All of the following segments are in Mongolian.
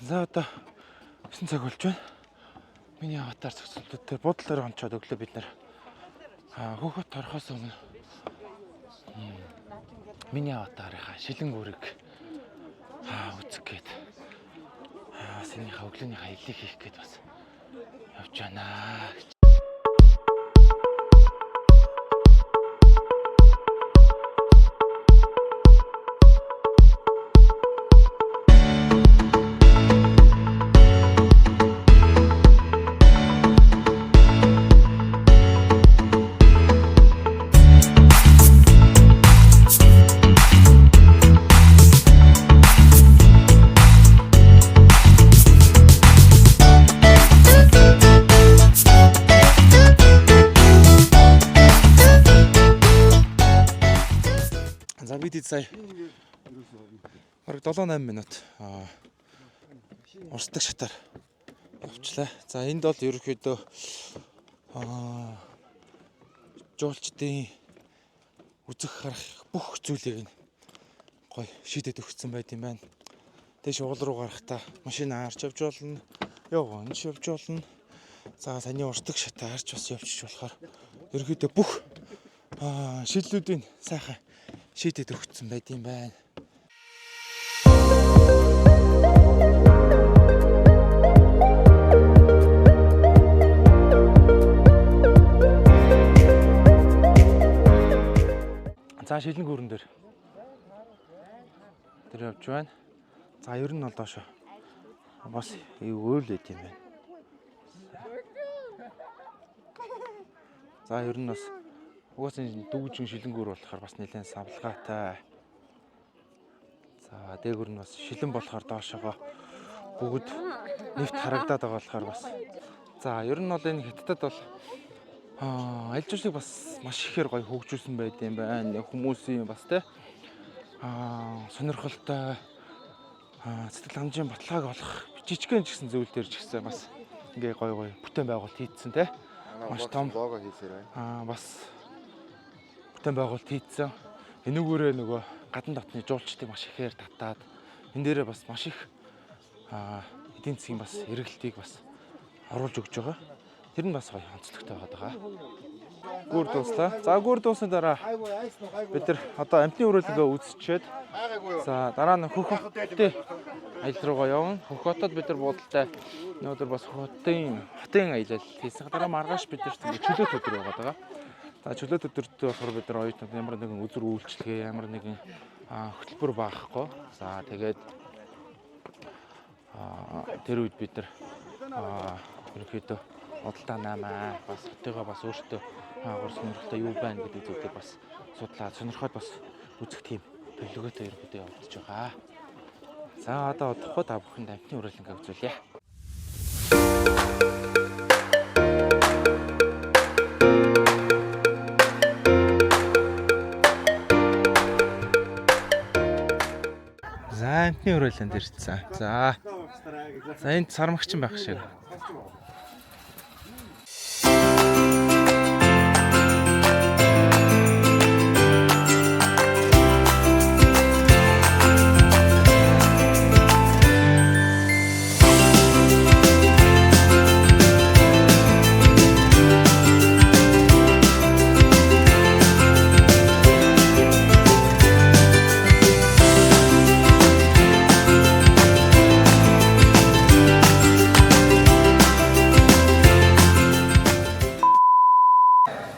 За, одоо 9 цаг болж байна. Миний аватар зогсолтууд дээр буудлын дээр онцоод өглөө бид нар Хөх хот орохоос өмнө миний аватарынхаа шилэн гүүрийг үзэх гээд бас энийхээ өглөөнийхөө аяллыг хийх гээд бас явж байна гэж. За, бид сая бараг 7 8 минут урсдаг шатаар явчлаа. За, энд бол ерөнхийдөө жуулчдын үзэх харах бүх зүйлийг нь гоё шийдээд өгсөн байт юм байна. Дээш уул руу гарахдаа машин арч явж болно. Явган ч явж болно. За, саяны урсдаг шатаар ч бас явчих болохоор ерөнхийдөө бүх шийдлүүдийг сайхан шийдээд өгсөн байт юм байна. За, шилэн гүүрэн дээр тэр явж байна. За, ер нь бол доошо бас эвгүй л байт юм байна. За, ер нь бас угаасаа дүүжин шилэн гүүр болохоор бас нэлээд савлгаатай. За, дээгүр нь бас шилэн болохоор доошогоо бүгд нэвт харагдаад байгаа болохоор бас. За, ер нь бол энэ Хятадд бол аялал жуулчлалыг бас маш ихээр гоё хөгжүүлсэн байт юм байна. Хүмүүсийн бас те сонирхолтой сэтгэл хангамжийн баталгааг олох жижигхэн ч гэсэн зүйл дээр ч гэсэн бас ингээ гоё гоё бүтээн байгуулалт хийцэн те. Маш том лого хийсээр байна. Бас бүтээн байгуулалт хийцэн. Энүүгээрээ нөгөө гадна дотны жуулчдыг маш ихээр татаад энэ дээрээ бас маш их эдийн засгийн бас эргэлтийг бас оруулж өгч байгаа. Тэр нь бас гоё онцлогтой байгаа. Гүүр дууслаа. За, гүүр дуусны дараа бид нар одоо амьтны хүрээлэнгээ үзчихэд, за, дараа нь Хөх хотын аялал руугаа явна. Хөх хотод бид нар буудалтай өнөөдөр бас Хөх хотын аялал хийсэн. Дараа маргааш бид нар ингээд чөлөөт өдөр байгаа даа. За, чөлөөт өдөрт болохоор бид нар оюутнууд ямар нэгэн үзүр үйлчилгээ, ямар нэгэн хөтөлбөр байхгүй. За, тэгээд тэр үед бид нар ерөнхийдөө худалдаа наамаа бас хотыгоо бас өөртөө гур сонирхолтой юу байна гэдэг зүйлийг бас судлаад сонирхоод бас үзэх тийм төлөвлөгөөтэй ерөнхийдөө явагдаж байгаа. За, одоо удахгүй та бүхэнд амьтны хүрээлэнгээ үзүүлье. За, амьтны хүрээлэнд ирсэн. За. За, энд сармагчин байх шиг.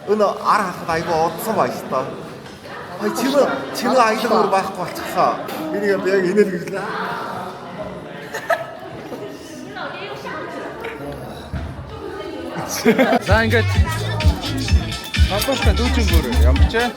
Энэ ар хахад айгүй удсан байж та. Ай, чиний чиний аялал өөр байхгүй болчихсон. Энийг би яг инээл гэж лээ. За, ингээд Бабаста дүүжин гүр явжээ.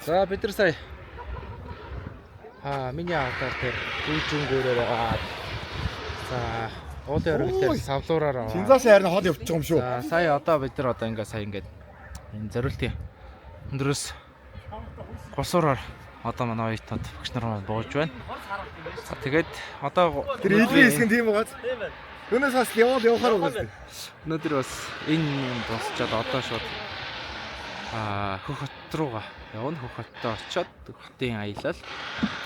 За, бид нар сая миний аватар дээр гүйжэнгөөрөөр яваад, за, уулын оргил дээр савлуураар аваад. Чинзаас харин хол явчих юм шүү. За, сая одоо бид нар одоо ингээ сая ингээд энэ зориултын өндрөөс голсуураар одоо манай оюутнууд, багш нар маань бууж байна. За, тэгээд одоо Тэр илрийн хэсэг нь тийм байгааз. Түүнээс бас явал явахаар байгаа юм. Өнөөдөр бас энэ юм дуусчаад одоо шууд Хөх хот руугаа явна. Хөх хоттой очиод хотын аялал,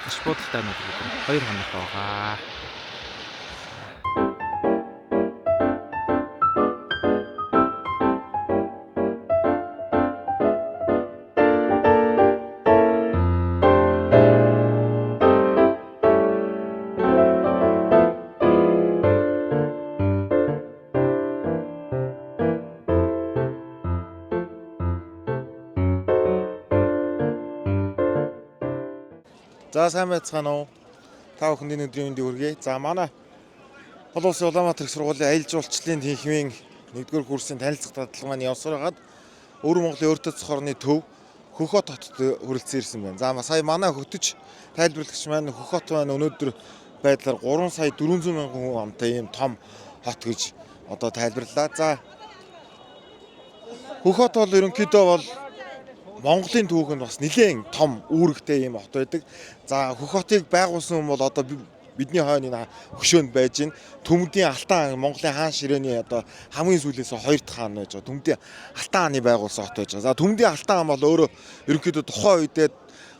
маш буудалтай өнөөдөр бид 2 хоног байгаа. За, сайн байцгаана уу? Та бүхэнд энэ өдрийн мэндийг хүргэе. За, манай Олон улсын Улаанбаатар их сургуулийн аялал жуулчлалын тэнхимийн 1-р курсын танилцах дадлага маань явсаар байгаад Өвөр Монголын өөртөө цох орны төв Хөхөт хотод хүрэлцэн ирсэн байна. За, сая манай хөтөч тайлбарлагч маань Хөхөт маань өнөөдөр байдлаар 3 сая 400 мянган хүн амтай ийм том хот гэж одоо тайлбарлаа. За, Хөхөт бол ерөнхийдөө бол Монголын түүхэнд бас нэлээд том үүрэгтэй ийм хот байдаг. За, Хөх хотыг байгуулсан хүн бол одоо бидний хойно энэ хөшөөнд байж байна. Түмдийн Алтан хаан, Монголын хаан ширээний одоо хамгийн сүүлээс хоёр дахь хаан байж байгаа. Түмдийн Алтан хааны байгуулсан хот байж байгаа. За, Түмдийн Алтан хаан бол өөрөө ерөнхийдөө тухайн үедээ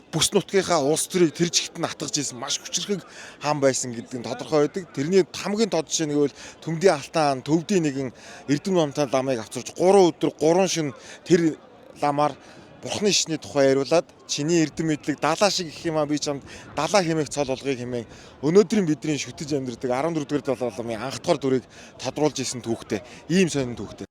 бүс нутгийнхаа улс төрийг тэр чигт нь атгаж исэн маш хүчирхэг хаан байсан гэдэг нь тодорхой байдаг. Тэрний хамгийн тод жишээ нь гэвэл Түмдийн Алтан хаан төвдийн нэгэн Эрдэм номтой ламыг авчирч 3 өдөр 3 шөнө тэр ламаар Бурхны шний тухай яриулаад, чиний эрдэм мэдлэг далаа шиг их юм а, би чамд далаа хэмээх цол болгоё хэмээн өнөөдрийн бидний шүтэж амьдардаг 14 дугаар далай ламын анх дахь дүрийг тодруулж исэн түүхтэй, ийм сонин түүхтэй.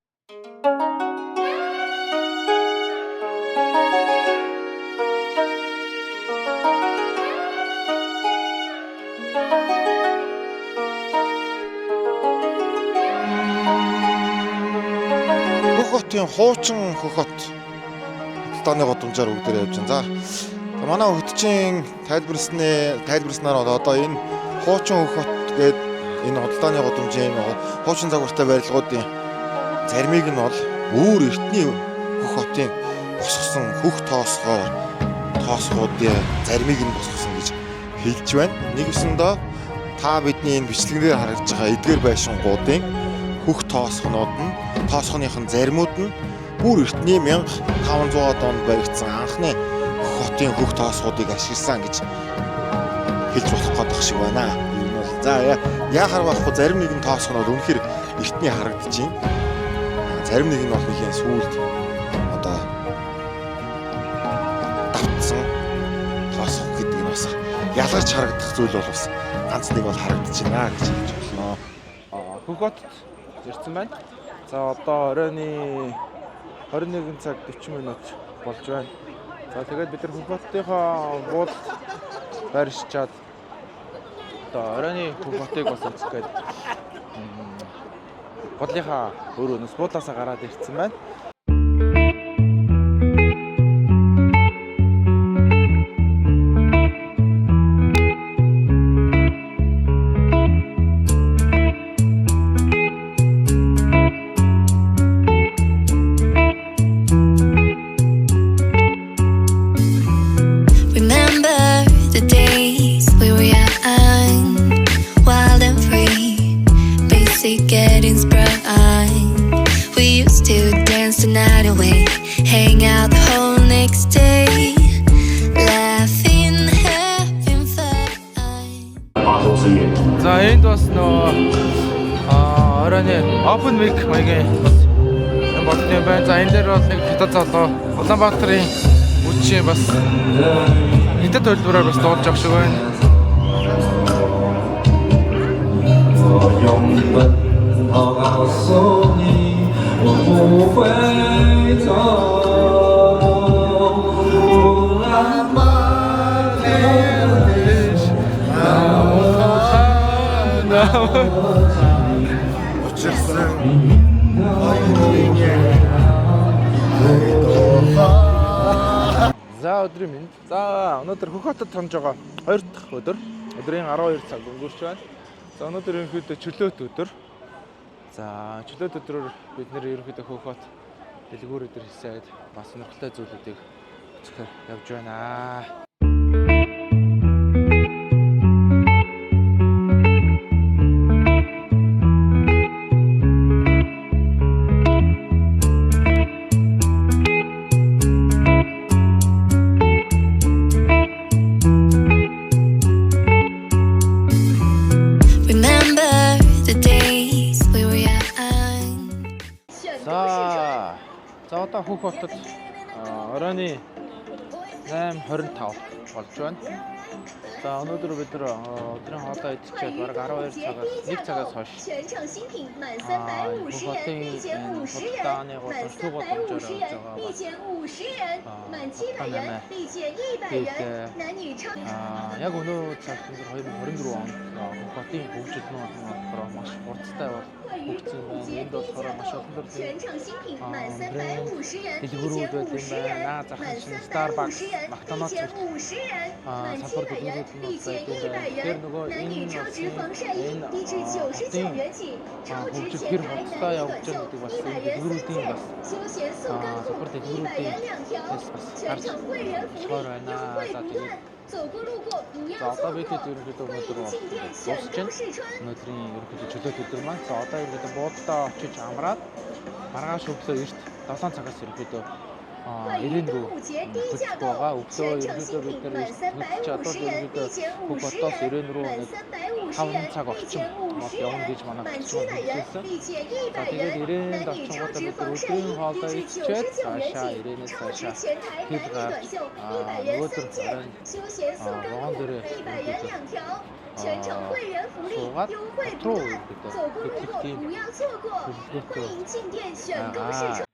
Хөх хотын хуучин Хөх хот худалдааны гудамжаар бүгдээр явж байна. За, манай хөтчийн тайлбарснаар бол одоо энэ хуучин Хөх хот гээд энэ худалдааны гудамжийн хуучин загвартай барилгуудын заримыг нь бол өөр эртний Хөх хотын босгосон хөх тоосгоодын заримыг нь босгосон гэж хэлж байна. Нэгсэндээ та бидний энэ бичлэгнээр харагдж байгаа эдгээр байшингуудын хөх тоосгонууд нь, тоосгоных нь заримуд нь бүр эртний 1500 онд баригдсан анхны Хөх хотын хөх тоосгоодыг ашигласан гэж хэлж болох гэдэг шиг байна. Ер нь бол за, яахаар байхгүй зарим нэгэн тоосгонууд үнэхээр эртний харагдаж байна. Зарим нэг нь бол нэлийн сүүлд одоо давтсан тоосго гэдэг нь бас ялгарч харагдах зүйл бол бас ганц нэг бол харагдаж байна гэж хэлж болно. Хөх хотод ирсэн байна. За, одоо оройн 21 цаг 40 минут болж байна. За, тэгээд бид нар Хөх хотынхоо буудалд байршчаад одоо оройн Хөх хотыг бас үзэх гээд бодлынхаа өрөөнөөс, буудлаасаа гараад ирсэн байна. Remember the days we were young, wild and free, busy getting sprung. We used to dance the night away, hang out the whole next day, laughing, having fun. За, энд бас нөгөө оройн open mic маягийн бас юм болд юм байна. За, энэ дээр бол нэг хятад залуу Улаанбаатарын үдшийн бас хятад төлбөрөөр бас дуулж явах шиг байна. 我用奔跑告诉你，我不会走。乌兰巴托。 Учирсан хоёрын. За. За, өдрийн мэнд. За, өнөөдөр Хөх хотод тонж байгаа 2 дахь өдөр. Өдрийн 12 цаг өнгөрч байна. За, өнөөдөр ерөнхийдөө чөлөөт өдөр. За, чөлөөт өдрөөр бид нэр ерөнхийдөө Хөх хот дэлгүүр өдөр хийсээд бас сонирхолтой зүйлүүдийг үзэхээр явж байна. Remember the days we were young. За. За, одоо Хөх хотод оройн 8:25 болж байна. За, өнөөдөр бид нар өдрийн хоолоо идчихээд бараг 12 цагаас 1 цагаас хойш 全场新品满啊三百五十不过元立减这五十元嗯，满不三百五十元不立减五十元啊，满700元立减100对元，男女超。 Аа, яг өнөө цагт 2024 онд Хөх хотын хөгжил нь болохоор маш хурдтай бол 关于 хөгжсөн 端午 байна. 节 Энд 低 болохоор 价 маш 购 олон，төрлийн 全场新品啊满三百五十元立 дэлгүүрүүд 减 байт 五 юм 十 байна. 元 Наа，зархан 满 чинь 三百五 Starbucks, 十元立 McDonald's 减五十元， аа 满 салбар 700元 дэлгүүрүүд нь 立 бас 减 байт юм 100 байна. 元 Тэр нөгөө，男女 энэ 超值 улсын 防晒衣 энэ 低至 хотын 99元起，超值 хөгжил 前 хэр 台 хурдтай 男女 явж 短 байгаа 袖 гэдэг бас 100 энэ 元三 дэлгүүрүүдийн 件 бас，休闲速 аа 干裤 салбар 100 дэлгүүрүүдийн 元两条 бас，бас 全 гарч 场会员福利 болохоор байна. 优惠 За 不 тэгээд 断，走过路过不要 За 错 одоо бид 过 хэд ерөнхийдөө 欢 өнөөдөр 迎进店选 дуусч 购 байна. 试穿。 Өнөөдрийн ерөнхийдөө чөлөөт өдөр маань. За, одоо ерөнхийдөө буудалдаа очиж амраад маргааш өглөө эрт 7 цагаас ерөнхийдөө 关于 ирээн 端 рүү 午节低价 хөдлөх байгаа. 购， Өглөө 全场 ерөнхийдөө 新 бид 品 нар 满 эрт 三百 хөдлөж 五 чадвал 十元 ерөнхийдөө 立减 Хөх 五十 хотоос 元， ирээн рүү 满 нэг 三百五十 5 元 цаг 立 орчим 减五 бол 十 явна 元 гэж манай ，满 хөтөлбөр 700元 хэлсэн. 立减 За 100 тэгээд 元， ирээн 男女超 орчингуудаа 值 бид 防 нар 晒 өдрийн 衣低 хоолоо 至 идчихэд 99元 цаашаа 起， ирээнээс 超值 цаашаа 前台 хэл 男女 гарч 短袖100元 нөгөөдөр 三件 оройн，休闲速干 вагон 裤 дээрээ 100元两条，全场会员福利 суугаад 优惠 хот 不 руу 断， ерөнхийдөө 走过路 хөтлөх 过 тийм 不要错过， төлөвлөгөөтэй 欢迎进店选购试 байгаа. 穿。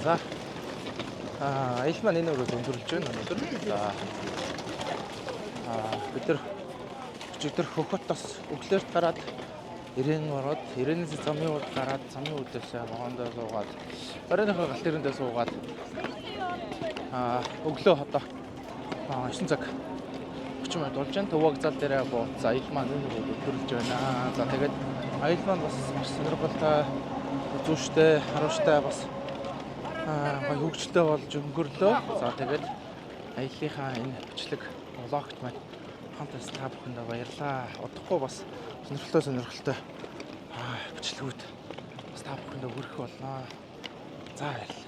За. Аялал маань энэ өрөөд өндөрлөж байна өнөөдөр. За. Бид нар өчигдөр Хөх хотоос өглөөрт гараад ирээн ороод ирээнээс замын ууд гараад замын үүдээс вагондоо суугаад оройныхоо галт тэрэндээ суугаад өглөө одоо 9 цаг 30 минут болж байна. Төв вокзал дээрээ бууцсан. Аялал маань энэ өрөөд өндөрлөж байна. За, тэгээд аялал маань бас маш сонирхолтой, үзүүштэй, харууштай бас гоё хөгжилтэй болж өнгөрлөө. За, тэгээд аяллахаа энэ бичлэг vlog т маань хамт байсан та бүхэндээ баярлалаа. Удахгүй бас сонирхолтой бичлэгүүд бас та бүхэндээ хүргэх болно. За, баярлалаа.